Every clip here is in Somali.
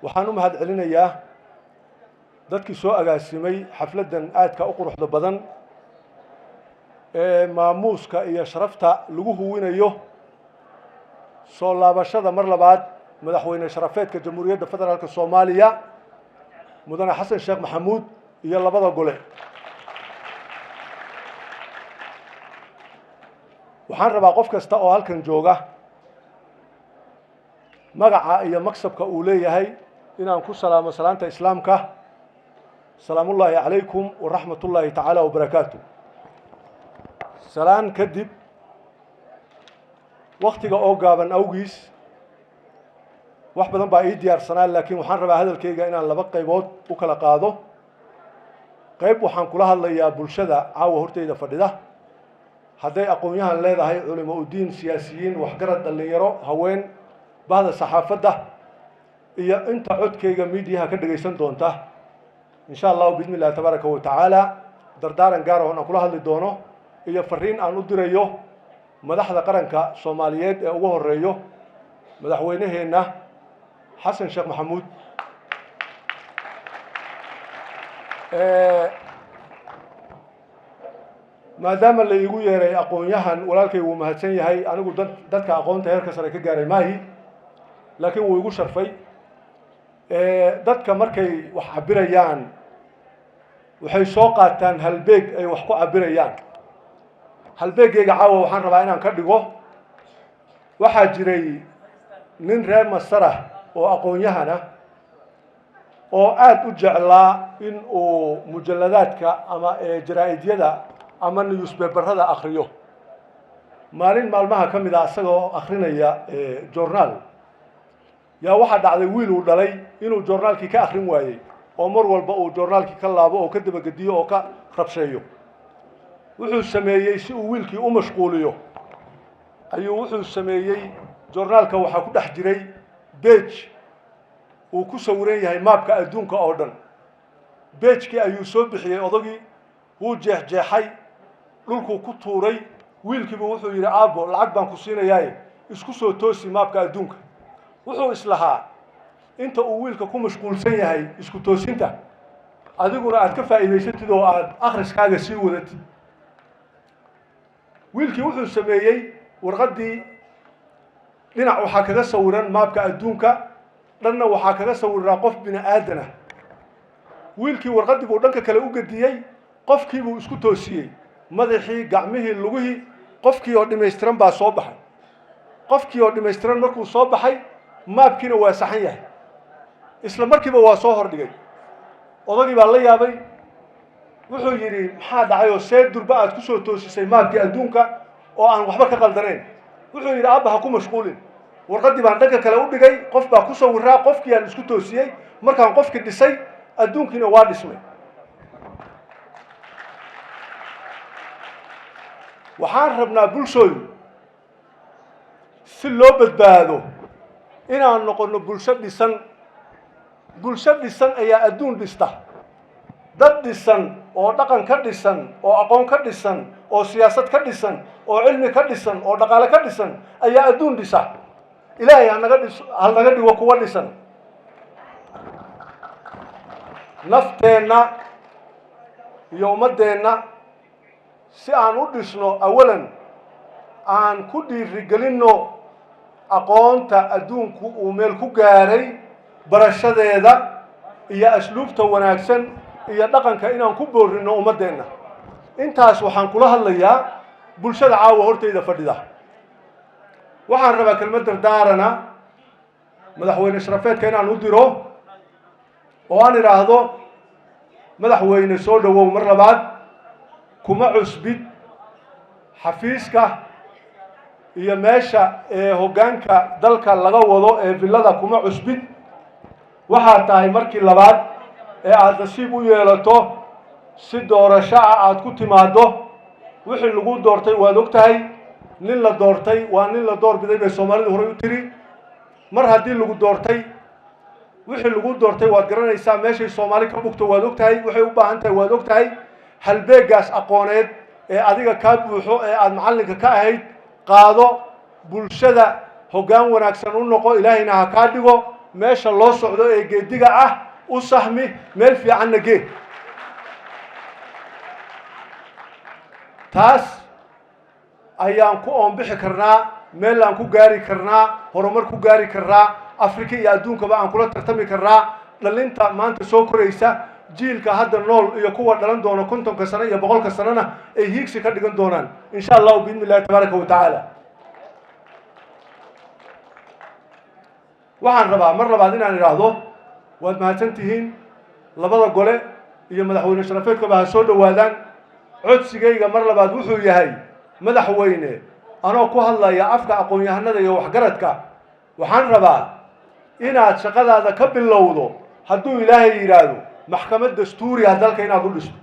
Waxaan u mahad celinayaa dadkii soo agaasimay xafladdan aadka u quruxda badan ee maamuuska iyo sharafta lagu huwinayo soo laabashada mar labaad madaxweyne sharafeedka Jamhuuriyadda Federaalka Soomaaliya, Mudane Xasan Sheekh Maxamuud, iyo labada gole. Waxaan rabaa qof kasta oo halkan jooga magaca iyo maksabka uu leeyahay inaan ku salaamo salaanta Islaamka: salaamullaahi calaykum waraxmat ullaahi tacaala wabarakaatu. Salaan kadib, waktiga oo gaaban awgiis wax badan baa ii diyaarsanaa, laakiin waxaan rabaa hadalkayga inaan laba qaybood u kala qaado. Qayb waxaan kula hadlayaa bulshada caawa horteyda fadhida, hadday aqoon-yahan leedahay, culimo udiin, siyaasiyiin, waxgarad, dhallinyaro, haween, bahda saxaafadda iyo inta codkayga miidiyaha ka dhegaysan doonta, insha Allahu biidni illahi tabaaraka wa tacaala. Dardaaran gaar ah aan kula hadli doono iyo fariin aan u dirayo madaxda qaranka Soomaaliyeed ee ugu horeeyo madaxweyneheenna Xasan Sheekh Maxamuud. Maadaama la iigu yeeray aqoon-yahan, walaalkay wuu mahadsan yahay. Anigu dadka aqoonta heerka sare ka gaaray maahi, laakiin wuu igu sharfay. Dadka markay wax cabirayaan waxay soo qaataan halbeeg ay wax ku cabirayaan. Halbeeggayga caawa waxaan rabaa inaan ka dhigo: waxaa jiray nin reer Masarah oo aqoon-yahan ah oo aada u jeclaa in uu mujalladaadka ama jaraa-idyada ama newspaperada akriyo. Maalin maalmaha ka mid a, isagoo akrinaya journaal, yaa waxaa dhacday wiil uu dhalay inuu joornaalkii ka akrin waayey, oo mar walba uu joornaalkii ka laabo oo ka dabagediyo oo ka rabsheeyo. Wuxuu sameeyey, si uu wiilkii u mashquuliyo ayuu wuxuu sameeyey, joornaalka waxaa ku dhex jiray page uu ku sawiran yahay maabka adduunka oo dhan. Page-kii ayuu soo bixiyey odagii, wuu jeexjeexay, dhulkuu ku tuuray. Wiilkiibu wuxuu yidhi: "Aabbo, lacag baan ku siinayaaye isku soo toosi maabka adduunka." Wuxuu islahaa inta uu wiilka ku mashquulsan yahay isku toosinta, adiguna aad ka faa'iidaysatid oo aad akhriskaaga sii wadatid. Wiilkii wuxuu sameeyey, warqaddii dhinac waxaa kaga sawiran maabka adduunka, dhanna waxaa kaga sawiraa qof bini aadan ah. Wiilkii warqaddii buu dhanka kale u gediyey, qofkiibuu isku toosiyey, madaxii, gacmihii, lugihii, qofkii oo dhammaystiran baa soo baxay. Qofkii oo dhammaystiran markuu soo baxay, maabkiina waa saxan yahay. Isla markiiba waa soo hordhigay. Odagii baa la yaabay, wuxuu yidhi: "Maxaa dhacay oo see durba aad ku soo toosisay maabkii adduunka oo aan waxba ka qaldanayn?" Wuxuu yidhi: "Aabba, ha ku mashquulin, warqaddii baan dhanka kale u dhigay, qof baa ku sawiraa, qofkii aan isku toosiyey. Markaan qofkii dhisay, adduunkiina waa dhismay." Waxaan rabnaa bulshoodu, si loo badbaado, inaan noqonno bulsho dhisan. Bulsho dhisan ayaa adduun dhista. Dad dhisan oo dhaqan ka dhisan oo aqoon ka dhisan oo siyaasad ka dhisan oo cilmi ka dhisan oo dhaqaale ka dhisan ayaa adduun dhisa. Ilaahay hanaga dhis, hanaga dhigo kuwa dhisan. Nafteenna iyo ummaddeenna si aan u dhisno, awalan aan ku dhiirigelinno aqoonta adduunku uu meel ku gaaray barashadeeda iyo asluubta wanaagsan iyo dhaqanka inaan ku boorino ummaddeenna. Intaas waxaan kula hadlayaa bulshada caawa hortayda fadhida. Waxaan rabaa kelmad dardaarana madaxweyne sharafeedka inaan u diro oo aan idhaahdo: madaxweyne, soo dhowow mar labaad. Kuma cusbid xafiiska iyo meesha ee hoggaanka dalka laga wado ee villada, kuma cusbid. Waxaad tahay markii labaad ee aada nasiib u yeelato si doorasho ah aada ku timaaddo. Wixii lagu doortay waad og tahay. Nin la doortay waa nin la door biday, bay Soomaalidu horay u tiri. Mar haddii lagu doortay, wixii lagu doortay waad garanaysaa. Meeshay Soomaali ka bugto waad og tahay, waxay u baahan tahay waad og tahay. Halbeeggaas aqooneed ee adiga kaa buuxo ee aada macallinka ka ahayd qaado, bulshada hoggaan wanaagsan u noqo. Ilaahayna ha kaa dhigo. Meesha loo socdo ee geediga ah u sahmi, meel fiicanna gee. Taas ayaan ku oonbixi karnaa, meel aan ku gaari karnaa, horumar ku gaari karnaa, Afrika iyo adduunkaba aan kula tartami karnaa. Dhalinta maanta soo koraysa, jiilka hadda nool iyo kuwa dhalan doona 50-ka sano iyo 100-ka sanona ay hiigsi ka dhigan doonaan, insha Allahu biidni illahi tabaaraka wa tacaala. Waxaan rabaa mar labaad inaan idhaahdo waad mahadsan tihiin. Labada gole iyo madaxweyne sharafeedkaba ha soo dhowaadaan. Codsigayga mar labaad wuxuu yahay, madaxweyne, anoo ku hadlaya afka aqoon-yahanada iyo waxgaradka, waxaan rabaa inaad shaqadaada ka bilowdo, hadduu Ilaahay yidhaahdo, maxkamad dastuuriha dalka inaad u dhisto,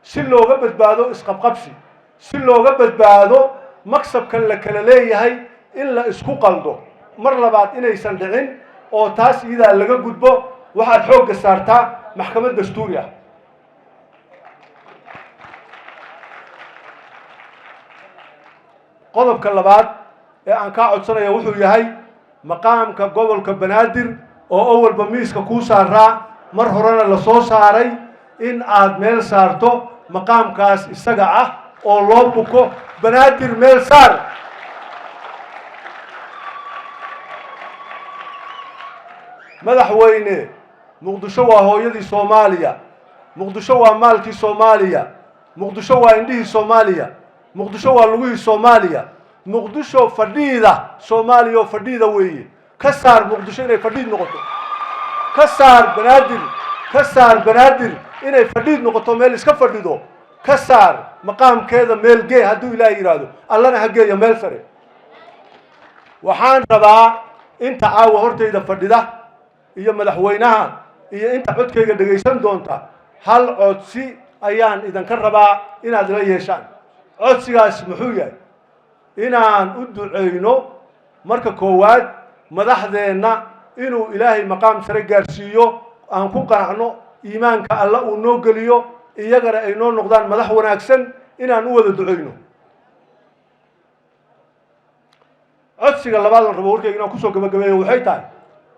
si looga badbaado isqabqabsi, si looga badbaado maksabkan la kala leeyahay in la isku qaldo mar labaad inaysan dhicin, oo taas iyadaa laga gudbo. Waxaad xoogga saartaa maxkamad dastuuri ah. Qodobka labaad ee aan kaa codsanaya wuxuu yahay maqaamka gobolka Banaadir oo awalba miiska kuu saaraa, mar horena la soo saaray, in aad meel saarto maqaamkaas isaga ah oo loo buko. Banaadir meel saar. Madaxweyne, Muqdisho waa hooyadii Soomaaliya, Muqdisho waa maalkii Soomaaliya, Muqdisho waa indhihii Soomaaliya, Muqdisho waa lugihii Soomaaliya, Muqdisho fadhiida Soomaaliya oo fadhiida weeye. Ka saar Muqdisho inay fadhiid noqoto, ka saar Banaadir, ka saar Banaadir inay fadhiid noqoto, meel iska fadhido ka saar. Maqaamkeeda meel gee, hadduu Ilaahay yidhaahdo, Allana ha geeyo meel sare. Waxaan rabaa inta caawa hortayda fadhida iyo madaxweynaha iyo inta codkayga dhegaysan doonta, hal codsi ayaan idinka rabaa inaad ila yeeshaan. Codsigaas muxuu yahay? Inaan u duceyno marka koowaad madaxdeenna inuu Ilaahay maqaam sare gaarsiiyo, aan ku qanacno, iimaanka Alla uu noo geliyo, iyagana ay noo noqdaan madax wanaagsan, inaan u wada duceyno. Codsiga labaad aan rabo warkayga inaan kusoo gabagabeeyo waxay tahay,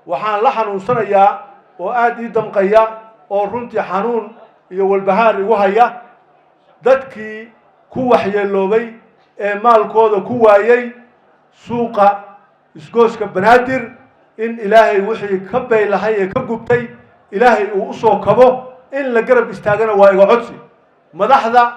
waxaan la xanuunsanayaa oo aada ii damqaya oo runtii xanuun iyo walbahaar igu haya dadkii ku waxyeeloobay ee maalkooda ku waayey suuqa isgooska Banaadir, in Ilaahay wixii ka baylahay ee ka gubtay Ilaahay uu usoo kabo. In la garab istaagana waa iga codsi, madaxda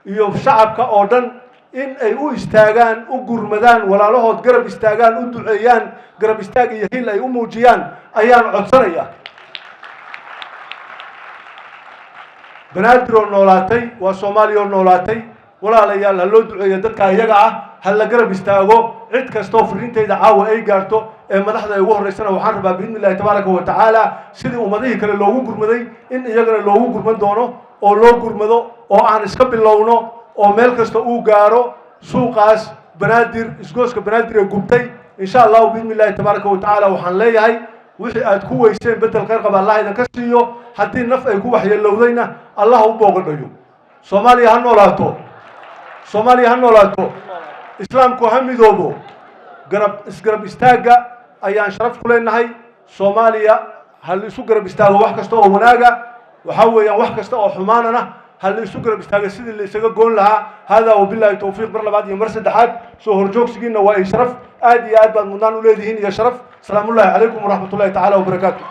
iyo shacabka oo dhan in ay u istaagaan, u gurmadaan walaalahood, garab istaagaan, u duceeyaan, garab istaag iyo hil ay u muujiyaan ayaan codsanaya. Banaadir oo noolaatay waa Soomaaliya oo noolaatay. Walaalayaal, ha loo duceeyo dadka iyaga ah, ha la garab istaago. Cid kastoo fariintayda caawa ay gaarto ee madaxda ay ugu horreysana, waxaan rabaa biidni illahi tabaaraka wa tacaala sidii ummadihii kale loogu gurmaday in iyagana loogu gurman doono, oo loo gurmado, oo aan iska bilowno, oo meel kasta uu gaaro suuqaas Banaadir, isgooska Banaadir ee gubtay, insha Allahu biidni illahi tabaaraka wa tacaala. Waxaan leeyahay, wixii aad ku weyseen bedel khayr qaba Allah idinka siiyo. Haddii naf ay ku waxyeelowdayna, Allah u boogadhayo. Soomaaliya ha noolaato, Soomaaliya ha noolaato, Islaamku ha midoobo. Garab isgarab istaagga ayaan sharaf ku leenahay. Soomaaliya ha la isu garab istaago wax kasta oo wanaaga, waxaa weeyaan wax kasta oo xumaanana ha la isu garab istaago sidii la isaga goon lahaa. Hada wabillahi towfiiq. Mar labaad iyo mar saddexaad, soo horjoogsigiina waa ay sharaf, aad iyo aad baad mudnaan u leedihiin iyo sharaf. Salaamullahi calaykum waraxmat ullahi tacaala wabarakaatu.